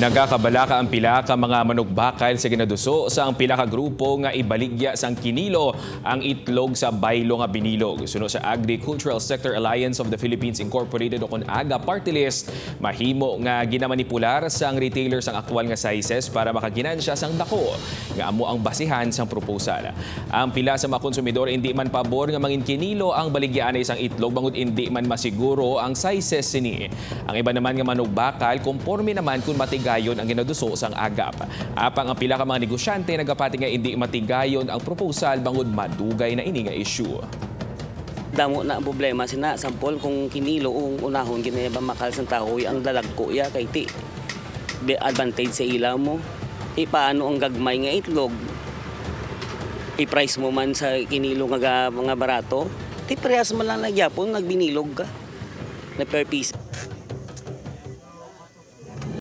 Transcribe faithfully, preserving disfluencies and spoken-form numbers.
Nagakabalaka ang pila ka mga manugbakal sa ginaduso sang pila ka grupo nga ibaligya sang kinilo ang itlog sa baylo nga binilog. Suno sa Agricultural Sector Alliance of the Philippines Incorporated o kon aga Party List, mahimo nga ginamanipular sang retailers ang aktual nga sizes para makaginansya sang dako nga amo ang basihan sang proposal. Ang pila sa mga konsumidor indi man pabor nga mangin kinilo ang baligyaanay sang itlog bangod indi man masiguro ang sizes sini. Ang iban naman nga manugbakal, komporme naman kon matigayon ang ginaduso sang agap. Apang ang pila ka mga negosyante nagapati nga indi matigayon ang proposal bangod madugay na ini nga issue. Damo na ang problema sina, sampol kung kinilo ang unahon ginabamakal sang tawo ang dalagko iya kay ti di advantage sa ila mo. Ti paano ang gagmay nga itlog? I-price mo man sa kinilo nga ga- mga barato, ti parehas man lang na gyapon nagbinilog ka na per piece.